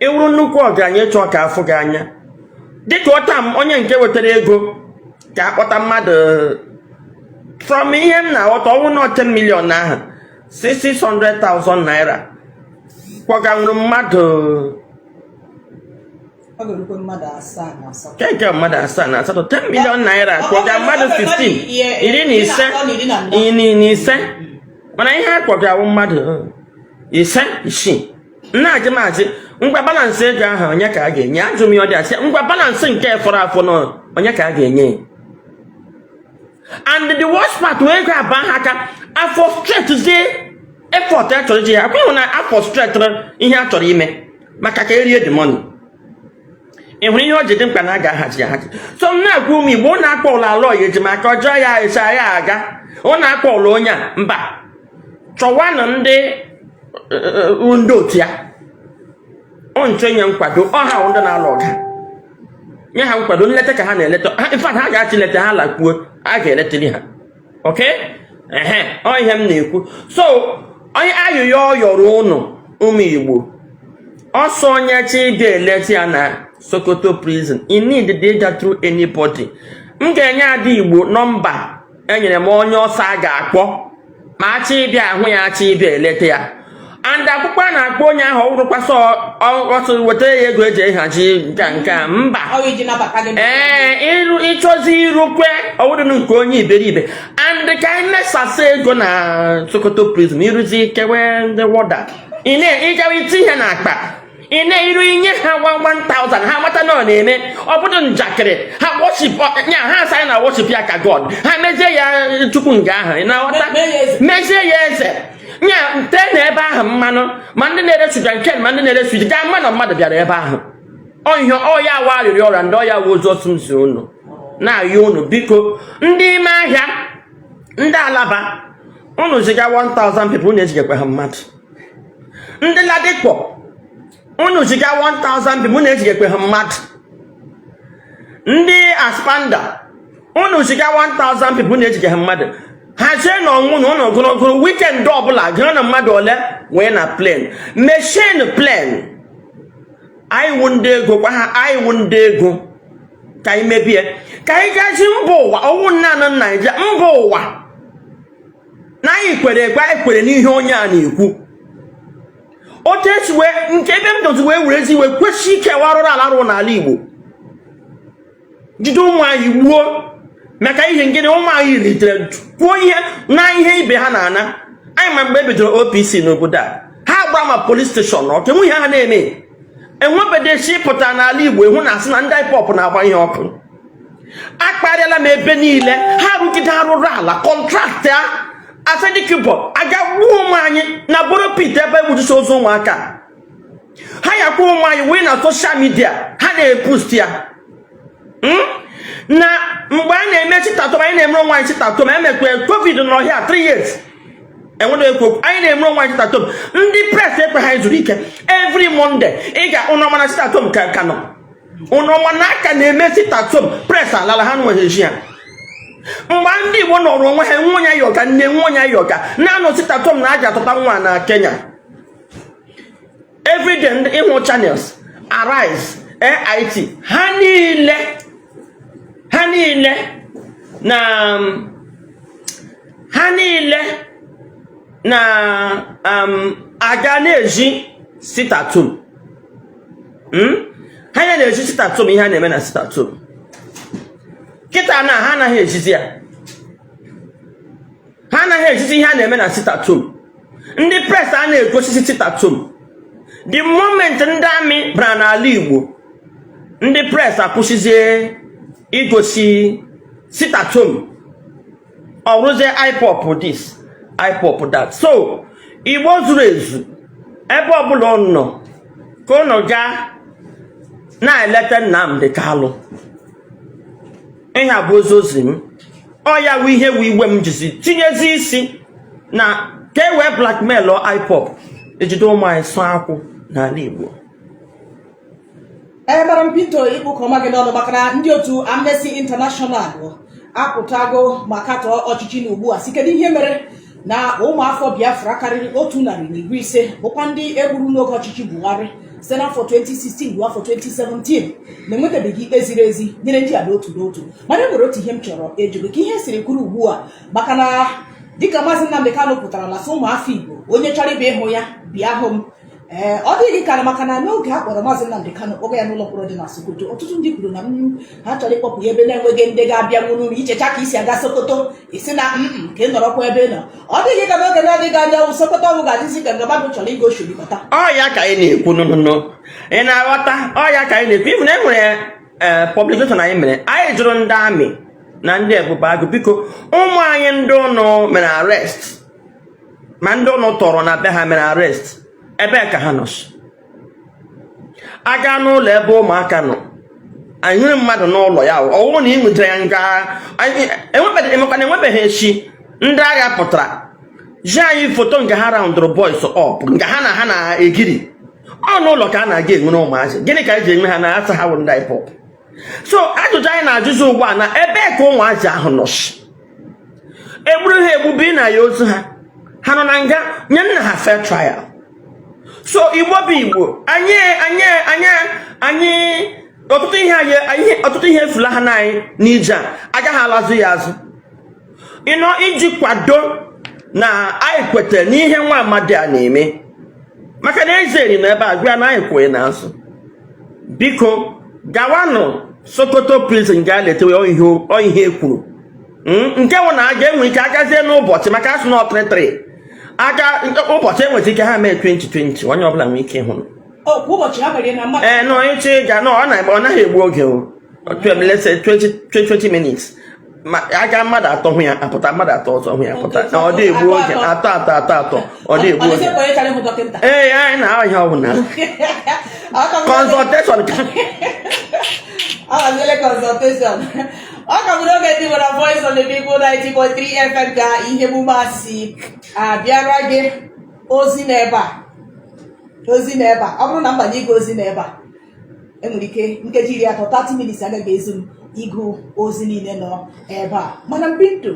ịwụrụ nnukwu ọgaranya, ịchọ ka afụ gị anya, dịka ọta m onye nke wetara ego ka akpọta mmadụ, from ihe m na-aghọta, ọnwụ na 10 million ahụ, 600,000 naira kpọganwuru mmadụ. Ọ ga-erukwe mmadụ asaa na asatọ. Nke mmadụ asaa na asatọ, 10 million naira kpọga mmadụ 15, 15, 15, mana ihe a kpọgawo mmadụ ise, isii. Nna-ajị maazị, ngwa, balance ego ahụ, onye ka a ga-enye? Ajụ m ya, ọ dị asị, ngwa, balance nke fọrọ afọ nọ, onye ka a ga-enye? And the worst part wee ego aba ha aka, afọ zie effort a chọrọ iji ya akwa ịhụ na afọ straight ihe a chọrọ ime maka ka erie the money. Ị hụrụ ihe o ji dị mkpa na a ga-ahazi ahazi. So m na-agwa ụmụ Igbo, ọ na-akpọ ụlọ alọ ya ejimaka ọjọọ ya esa ya aga, ọ na-akpọ ụlọ onye a mba, chọwanụ ndị otu ya ọ nchọ inye nkwado. Ọ ha wụ ndị na-alụ ọga, nye ha nkwado nleta ka ha na-eleta ha. In fact, ha ga-achị leta ha lakwuo, a ga-eletiri ha. Okay, ehe, ọ ihe m na-ekwu. So onye ayụyọ ọ yọrọ ụnụ, ụmụ Igbo, ọsọ onye chi ịbịa eleta ya na Sokoto prison, you need to ịga through anybody. M ga-enye ada Igbo nọmba enyere m onye ọsọ a ga-akpọ ma achọ ịbịa ahụ ya, achọ ịbịa eleta ya. And akwụkwọ a na-akpọ onye ahụ, ọ bụrụkwa sọ ọsọ weta ya ego eji ehazi nke a, nke a, mba. Ọ iji nabata gị. Ee, ịrụ ịchọzi irukwe ọwụdịnụ nke onye iberibe and ka anyị mesasị ego na Sokoto prison, ịrụzi kewe ndị warder, ị na ịgawa iti ihe n'akpa, ị na-iru inye ha 1000, ha mata na ọ na-eme, ọ bụrụ njakịrị ha worship ya, ha asa na worship ya ka God, ha mezie ya Chukwu nga ahụ, ị na-aghọta? Mee ya eze. Mezie ya eze nya tee na ebe ahụ mmanụ, ma ndị na-ere sugar cane, ma ndị na-ere sweet, gaa mma na mmadụ bịara ebe ahụ. Ọhịa ọya wa arịrịọ ọrịa ndị ọya wa ozu ọsụ nzi unu na-ayọ unu, biko, ndị ime ahịa, ndị Alaba, unu ziga 1000 people, unu ejigakwa ha mmadụ. Ndị Ladipo, unu ziga 1000 people, unu ejigakwa ha mmadụ. Ndị Aspamda, unu ziga 1000 people, unu ejiga ha mmadụ. Hazie na ọnwụ na unu gụrụ gụrụ weekend ọbụla, gụrụ na mmadụ ole wee na plane machine plane. Anyị wụ ndị ego, gwa ha anyị wụ ndị ego, ka anyị mebie, ka anyị gazi mba ụwa, ọwụ naanị Naịjirịa, mba ụwa, na anyị kwere ekwe, anyị kwere n'ihe onye a na-ekwu. Otu esi wee nke ebe m dozi wee werezi iwe kwesị ike warụrụ ala rụrụ n'ala Igbo, jide ụmụ anyị gbuo maka ihe ngịnị? Ụmụ anyị ritere kwuo ihe na ihe ibe ha na-ana anyị. Ma mgbe e bidoro OPC n'obodo a, ha gbara ma police station ọkụ, enweghị ha na-eme, enwebeghị esi pụta n'ala Igbo ịhụ na asị na ndị IPOB na-agba ihe ọkụ. Akparịala m ebe niile ha rụgide arụrụ ala contract ya asadikibọ aga gbuo ụmụ anyị na borrow pit ebe egbujusi ozu ụmụaka ha, yakwa ụmụ anyị wee na social media ha na-epost ya. Na mgbe a na-eme sit-at-home, anyị na-emere onwe anyị sit-at-home. Emekwe COVID n'ọhịa 3 years, enwere ekwu anyị na-emere onwe anyị sit-at-home. Ndị press ekwe ha zuru ike. Every Monday ị ga ụnọma na sit-at-home ka ka nọ ụnọma na aka na-eme sit-at-home, press alala ha nweghị ji ya. Mgbe ndị Igbo nọrọ onwe ha, nwe onye yọga nne, nwe onye yọga na-anọ sit-at-home na aja atụta nwa na Kenya. Everyday ndị ịhụ Channels, Arise, AIT, ha niile na Ha niile na aga na-eji sit at home. Ha ya na-eji sit at home. Ihe a na-eme na sit at home kịta na ha anaghị ejizi ya, ha anaghị ejizi ihe a na-eme na sit at home. Ndị press a na-egosisi sit at home. The moment ndị army bara n'ala Igbo, ndị press akwụsịzie igosi sit at home, ọ rụzie IPOB this, IPOB that. So Igbo zuru ezu, ebe ọbụla ọ nọ, ka ụnụ gaa na-eleta Nnamdi Kalụ. Ihe a bụ ozi ozi m. Ọ ya wụ ihe wu iwe m jizi tinyezi isi na ka e wee blackmail IPOB, ejide ụmụ anyị sụọ akwụ n'ala Igbo. Ee, Madam Pinto, ikpu ka ọma gị n'ọnụ, maka na ndị otu Amnesty International apụtago ma katọọ ọchịchị na ugbu a, si kedu ihe mere na ụmụafọ Biafra karịrị 150, bụkwa ndị egburu n'oge ọchịchị Buhari site n'afọ 2016 ruo afọ 2017, na-enwetabeghị ikpe ziri ezi nyere ndị a n'otu n'otu. Mana e nwere otu ihe m chọrọ ịjụ gị, ka ihe siri kwuru ugbu a, maka na dịka Maazị Nnamdị Kanụ pụtara na sị ụmụafọ Igbo, onye chọrọ ịbịa ịhụ ya, bịa hụ m. Ee, ọ dịghị ka maka na n'oge a kpọrọ Maazị Nnamdị Kanụ, kpọga ya n'ụlọ mkpọrọ dị na Sokoto, ọtụtụ ndị kwuru na ha chọrọ ịkpọpụ ya ebe na-enweghị ndị ga-abịa nwuru ichecha ka isi aga Sokoto, isi na ka ị nọrọkwa ebe ị nọ. Ọ dịghị ka n'oge na-adịghị anya wụ Sokoto ọbụ ga-adịzi ka nga mmadụ chọrọ ịga Oshodi bata. Ọ ya ka anyị na-ekwu nụnụnụ, ị na-aghọta? Ọ ya ka anyị na-ekwu. Even e nwere ee publication anyị mere, anyị jụrụ ndị army na ndị Ebube Agụ, biko, ụmụ anyị ndị ụnụ mere arrest, ma ndị ụnụ tọrọ na be ha mere arrest, ebee ka ha nọ? Aga n'ụlọ ebe ụmụaka nọ, anyị hụrụ mmadụ n'ụlọ ya, ọwụ na ị nwetara ya nga enwebeghị, emekwana enwebeghị echi ndị agha pụtara ji anyị foto nke ha roundụrụ boys up, nke ha na ha na-egiri ọ n'ụlọ ka a na-aga enwere ụmụazị. Gịnị ka anyị ji enwe ha na asa ha wụ ndị IPOB? So ajụjụ anyị na-ajụzi ugbu a na ebee ka ụmụazị ahụ nọ? Egburu ha egbu na ya ozu ha, ha nọ na nga, nye nna ha fair trial. So Igbo bụ Igbo, anyị ọtụtụ ihe anyị ọtụtụ ihe efula ha na anyị n'ije a agaghị alazụ ya azụ ịnọ iji kwado na anyị kwetara n'ihe nwa amadi a na-eme, maka na eze eri nọ ebe a gwa na anyị kwụghị n'azụ. Biko, gawanụ Sokoto prison gaa letewe ọ ihe e kwuru. Nke wụ na a ga-enwe ike agazie n'ụbọchị, maka asụ na 33 aga ụbọchị enweta ike ha mee 2020, onye ọbụla nwee ike ịhụ. O kwa ụbọchị ha mere na mmadụ. Ee, nọ ịchọ ịga nọ, ọ naghị egbu oge o. Let's say 20 20 minutes, ma aga mmadụ atọ hụ ya apụta, mmadụ atọ ọzọ hụ ya apụta. Na ọ dị egbu oge, atọ atọ atọ atọ, ọ dị egbu Ọ oge. dịzị ka onye chọrọ ịhụ dọkịta. Ee, anyị na ihe ọ bụla consultation. Ọ gaziele consultation. Ọ ka bụ n'oge ndị nwere Voice of the People 90.3 FM ka ihe emume a si abịara gị. Ozi n'ebe a, ozi n'ebe a, ọ bụrụ na mbanye ịgụ ozi n'ebe a, enwere ike nkeji 30, 30 minutes agaghị ezu m ịgụ ozi niile nọ ebe a. Mana Mpinto,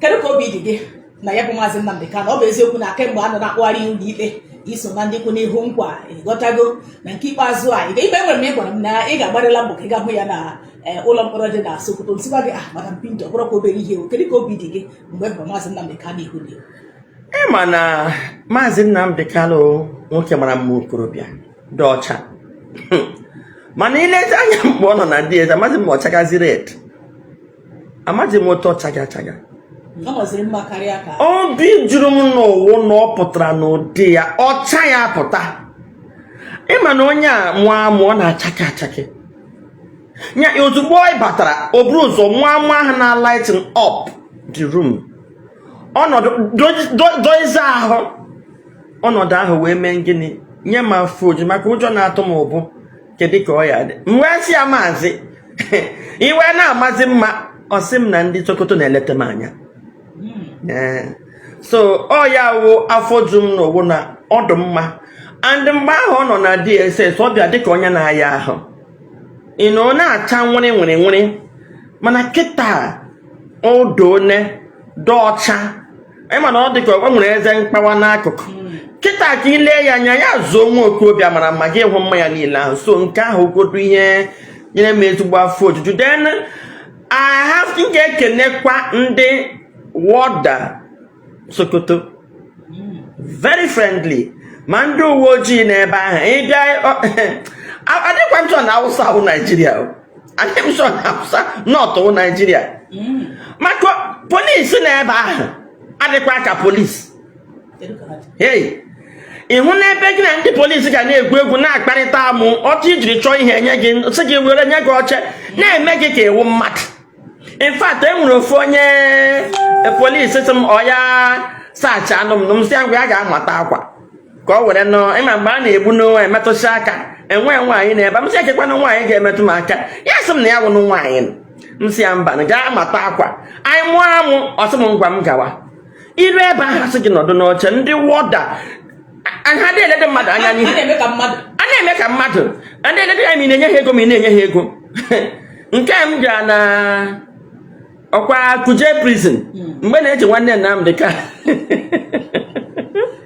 kedu ka obi dị gị na ya bụ Maazị Nnamdị Kanụ? Ọ bụ eziokwu na kemgbe a nọ na-akpụgharị ụlọ ikpe, iso na ndị kwụ n'ihu nkwa, ịghọtago, na nke ikpeazụ a ikpe enwere m, ị gwara m na ị ga-agbarịla mbọ ka ị ga hụ ya na ụlọ mkpọrọ dị na Sokoto. Nsịkwa gị, ah, Madam Pinto, ọ bụrụkwa obere ihe o. Kedu ka obi dị gị mgbe ị hụrụ Maazị Nnamdị Kanụ ihu n'ihu? Ịma na Maazị Nnamdị Kanụ, nwoke mara mma, okorobịa dị ọcha, mana ilezi anya mgbe ọ nọ na ndị eze, amaghị m ma ọ chagazi red, amaghị m otu ọ chaga achaga. Ọ nọziri mma karịa ka Obi juru m n'ụwụ na ọ pụtara n'ụdị ya ọcha ya pụta. Ịma na onye a mụọ amụ, ọ na-achake achake ya. Ozugbo ị batara, o buru ụzọ mụọ amụ ahụ na lighten up the room, ọnọdụ dozie ahụ, ọnọdụ ahụ wee mee gịnị, nye m afọ oju, maka ụjọ na-atụ m ụbụ kedu ka ọ ya dị. M wee sị ya, "Maazị, iwe na-amazi mma." Ọ sị m na ndị Sokoto na-eleta m anya. Ee. So ọ ya wụ afọ ju m n'owu na ọ dị mma. And mgbe ahụ ọ nọ na DSS, ọ bịa dịka onye na-aya ahụ, ị na ọ na-acha nwịrị nwịrị nwịrị, mana kịta odone dị ọcha. Ịma na ọ dị ka o nwere eze mkpawa n'akụkụ. Kịta ka ile ya anya, ya zuo nwa okorobịa mara mma, gị hụ mma ya niile ahụ. So nke ahụ godu ihe nyere m ezigbo afọ ojuju. Then I have m ga-ekenekwa ndị Warder Sokoto, very friendly. Ma ndị uwe ojii n'ebe ahụ, ịbịa, adịkwa m sure na Hausa wụ Naijiria o. Adị m sure na Hausa North wụ Naijiria, maka polisi n'ebe ahụ adịkwa ka polisi. Kedu ka ha dị? Hey, ị hụ n'ebe gị na ndị polisi ga na-egwu egwu, na-akparịta amụ ọtụ, ijiri chọọ ihe nye gị, sị gị were nye gị oche, na-eme gị ka ịwụ mmadụ. In fact, e nwere ofu onye polisi sị m ọ ya saachị anụ m, m sị ya ngwa, ya ga-amata akwa ka ọ were nọ. Ịma mgbe a na-egbu n'onwe emetụsị aka, enwe nwaanyị na-ebe m, sị ekekwanụ nwaanyị ga-emetụ m aka. Ya sị m na ya wụnụ nwaanyị. M sị ya mba, na gaa mata akwa anyị mụọ amụ. Ọsị m ngwa, m gawa iru ebe ahụ, asị gị nọdụ n'oche. Ndị warder ha dị elede mmadụ anya A n'ihu. na-eme ka mmadụ. A na-eme ka mmadụ. A na-elede ya ma ị na-enye ha ego, ma ị na-enye ha ego. Nke a m gara na ọkwa Kuje Prison mgbe na-eji nwanne Nnamdị ka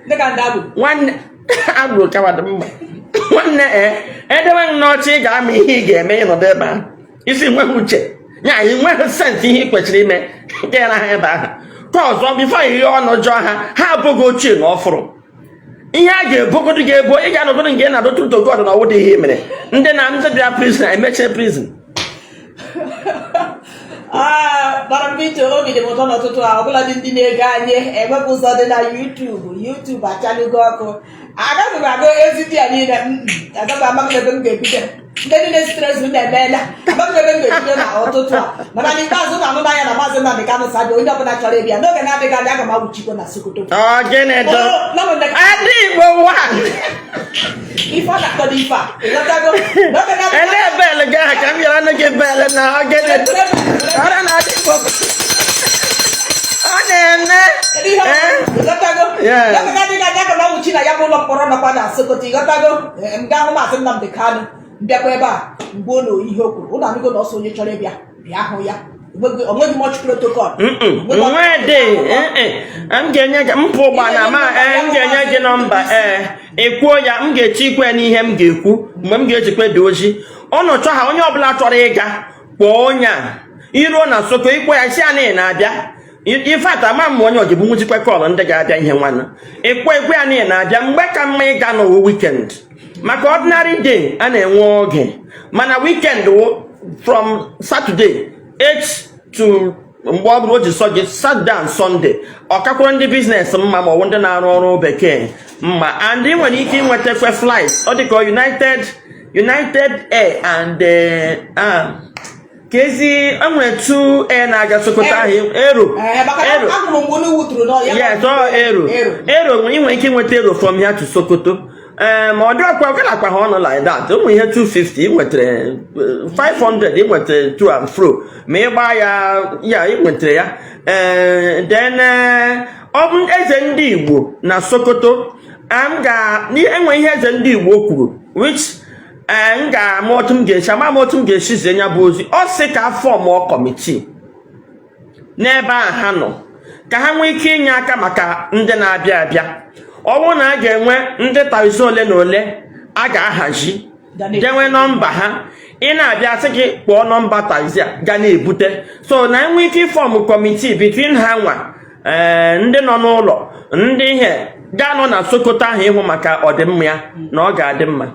Dị ka ndị agbụ. Nwanne agbụrụ kawadị mma. Nwanne, e edewe m n'ọchị, ị ga-ama ihe ị ga-eme. Ịnọdụ ebe ahụ, isi nweghị uche ya, ị nweghị sense ihe ị kwesịrị ime gara ha ebe ahụ. Ka ọzọ, before ihe ọnụ jọọ ha, ha abụghị ochie na ọfụrụ. Ihe a ga-ebogodo gị ebo, ị ga-anọgodo nke ị na-adọ to God na ọwụdị ihe i mere. Ndị na ndị bịa prison, emechie prison. Ah, Madam Binto, obi dị m ụtọ n'ụtụtụ a. Ọbụladị ndị na-ege anyị enwepụ ụzọ dị na YouTube. YouTube achalugo ọkụ. Agaghị m agụ ezi ndị a niile. Agaghị m amaghị m ebe m ga-ebido. Ndị niile sitere ezu na-emeela, amaghị m ebe m ga-ebido na ụtụtụ a. Mana n'ikpeazụ, na anụ n'anya na Maazị Nnamdị Kanụ sadị onye ọbụla chọrọ ịbịa n'oge na-adịghị anya, aga m awụchikwa na Sokoto. Ọ gịnị dụ? Oh, nọ m Adị Igbo one. Ife ọ na-akpọ n'ife a, ịghọtago? N'oge na-adịghị Ele bell gị ahụ ka m bịara nụ gị bell na ọ gịnị dụ? Ọra na Adị Igbo ọ na-eme. Kedu ihe ọ Eh? bụ? Ịghọtago? Yes. N'oge na-adịghị anya, aga m awụchi na ya bụ ụlọ mkpọrọ nọkwa na Sokoto, ịghọtago? M gaa hụ Maazị Nnamdị Kanụ, mbịakwa ebe a mgbe ụlọ ihe o kwuru. Ụlọ anụgo na ọsọ onye chọrọ ịbịa, bịa hụ ya. Onweghị much protocol. Nwe dị m ga-enye gị mpụ ụgbọala ma ee, m ga-enye gị nọmba. Ee, ị kwuo ya, m ga-eche ikwe n'ihe m ga-ekwu mgbe m ga-ejikwe dị ozi ọnụ chọ ha. Onye ọbụla chọrọ ịga, kpọọ onye a iruo na Soko, ikwe ya, isi ya na ị na-abịa. In fact, ama m onye ọjibụ nwụchikwe call ndị ga-abịa ihe nwanne. Ịkpọ ekwe ya na ị na-abịa. Mgbe ka mma ịga n'owu weekend, maka ordinary day a na-enwe oge, mana weekend wụ from Saturday 8 to mgbe ọ bụrụ o ji sọ gị, Saturday and Sunday. Ọ kakwara ndị business mma, ma ọ bụ ndị na-arụ ọrụ bekee mma. And ị nwere ike ịnwetakwa flight, ọ dị ka United Air and ka ezi enwere two air na-aga Sokoto ahụ, Aero. Ee, maka na Aero. ahụrụ m mgbe unu wuturu n'ọya. Yes, ọ Aero. Aero, ị nwere ike ịnweta Aero from here to Sokoto. Ee, ma ọ dị ọkwa ọkalakwa ha ọnụ like that. Ụmụ ihe 250 ị nwetara, 500 ị nwetara to and fro, ma ị gbaa ya, ya ị nwetara ya. Ee, then ọ bụ Eze Ndị Igbo na Sokoto. M ga enwe ihe Eze Ndị Igbo kwuru, which ee, m ga-ama otu m ga-esi ama m otu m ga-esi zie ya bụ ozi. Ọ sị ka formụọ committee n'ebe a ha nọ, ka ha nwee ike inye aka maka ndị na-abịa abịa. Ọ bụrụ na a ga-enwe ndị taxi ole na ole a ga-ahazi, denwe nọmba ha, ị na-abịa, sị gị kpọọ nọmba taxi a ga na-ebute. So na enwe ike ịform committee between ha nwa, ee, ndị nọ n'ụlọ, ndị ihe ga-anọ na Sokoto ahụ, ịhụ maka ọdịmma ya na ọ ga-adị mma.